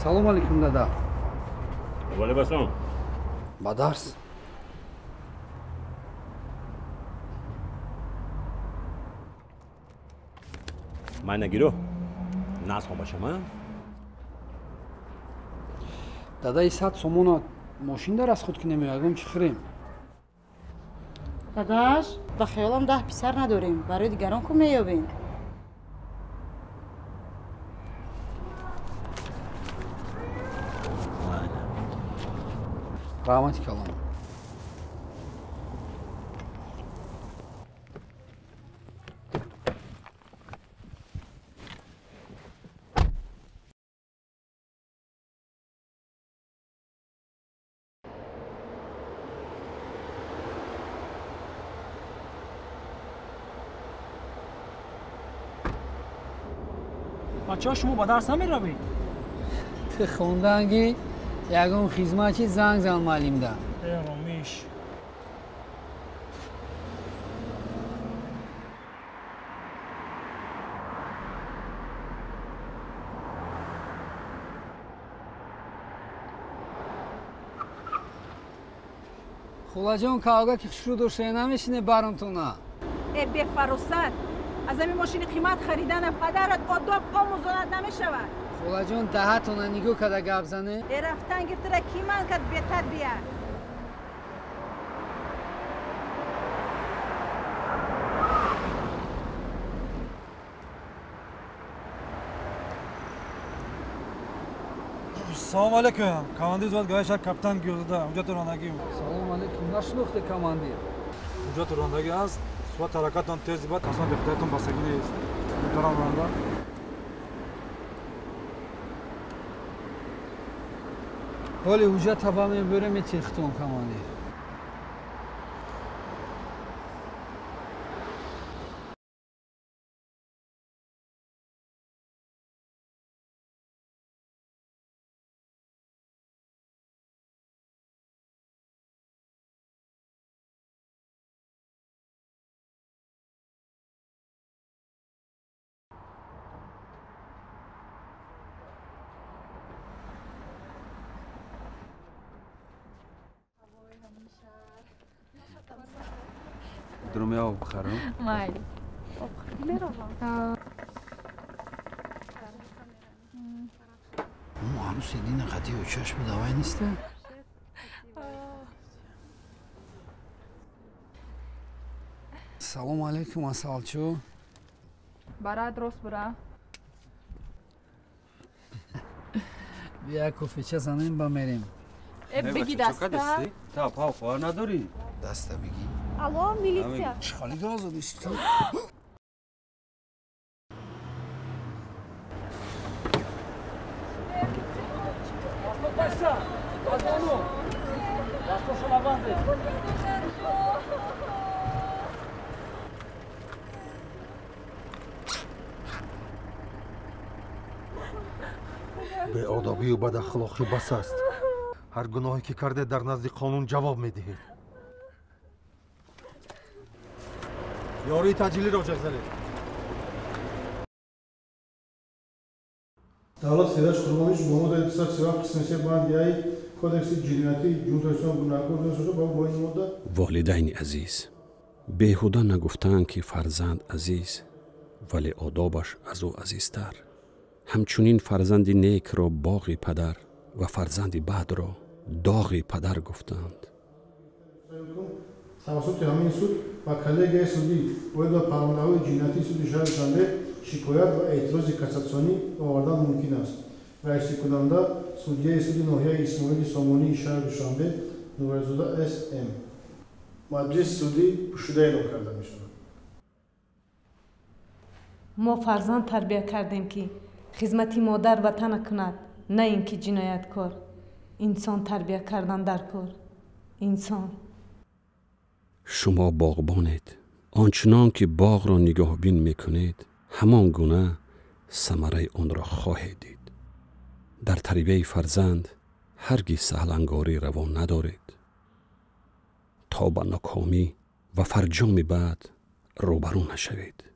Салом алейкум, дада. Валейкум ассалом. Ба дарс. Ман нагиру. Насхо башам, а? Дадаи 100 сомона мошин дар аз худ ки намеоягом чӣ хӯрем? Дадаш, ба хаёлам 10 писар надорем, барои дигарон ку меёбем. Раҳмати калом. Бачаҳо, шумо ба дарс намеравед? Ту хонданги ягон хизматчи занг зан муаллимда. Э, Ромиш. Холаҷон, кавга ки хушрӯ дошта намешине баронтона. Э, бефаросат, аз ҳамин мошини қимат харидана падарат одоб омӯзонад намешавад. Холаҷон, даҳатона нигоҳ карда гап зане. Э, рафтан гиртара ки ман кард бетарбия. Салом алейкум. Командир зуд гаша капитан Гюзда. Ҳуҷҷати ронандагӣ. Салом алейкум. Нашинохте командир. Ҳуҷҷати ронандагӣ аст. Суръати ҳаракатон тез бад, аслан бехатаритон бастагӣ нест. Муҳтарам ронанда. Ҳоли ҳуҷҷата ба мебурем метехтон командир. Дурум я об бихарам? Майли. Об меравам. Мо ҳанӯз седина хати очаш будавай неста? Салом алейкум, асалчо. Барат рост бура. Бия кофеча занем ба мерем. Э, бигӣ даста. Та пав хоҳар надорӣ? Даста бигӣ. Алло, милиция. Чӣ холи газ задисти? Беодобию бадахлоқӣ бас аст. Ҳар гуноҳе ки кардед дар назди қонун ҷавоб медиҳед. Ёрии таъҷилиро ҷеғ занед. Давлат Сираҷ Қурбонович бо моддаи 237 қисми 3 банди А Кодекси ҷиноятии Ҷумҳурии Тоҷикистон гунаҳкор дониста шуда бо ин модда. Волидайни азиз, беҳуда нагуфтаанд, ки фарзанд азиз, вале одобаш аз ӯ азизтар. Ҳамчунин фарзанди некро боғи падар ва фарзанди бадро доғи падар гуфтанд. Тавассути ҳамин суд ба коллегияи судӣ оид ба парвандаҳои ҷиноятии суди шаҳри Душанбе шикоят ва эътирози кассатсионӣ овардан мумкин аст. Раисикунанда судяи суди ноҳияи Исмоили Сомонии шаҳри Душанбе Нурализода С. М. Маҷлиси судӣ пӯшида эълон карда мешавад. Мо фарзанд тарбия кардем, ки хизмати модар ватана кунад, на ин ки ҷинояткор. Инсон тарбия кардан дар кор. Инсон. Шумо боғбонед. Он чунон ки боғро нигоҳбин мекунед, ҳамон гуна самараи онро хоҳед дид. Дар тарбияи фарзанд ҳаргиз саҳлангорӣ раво надоред, то ба нокомӣ ва фарҷоми бад рӯбарӯ нашавед.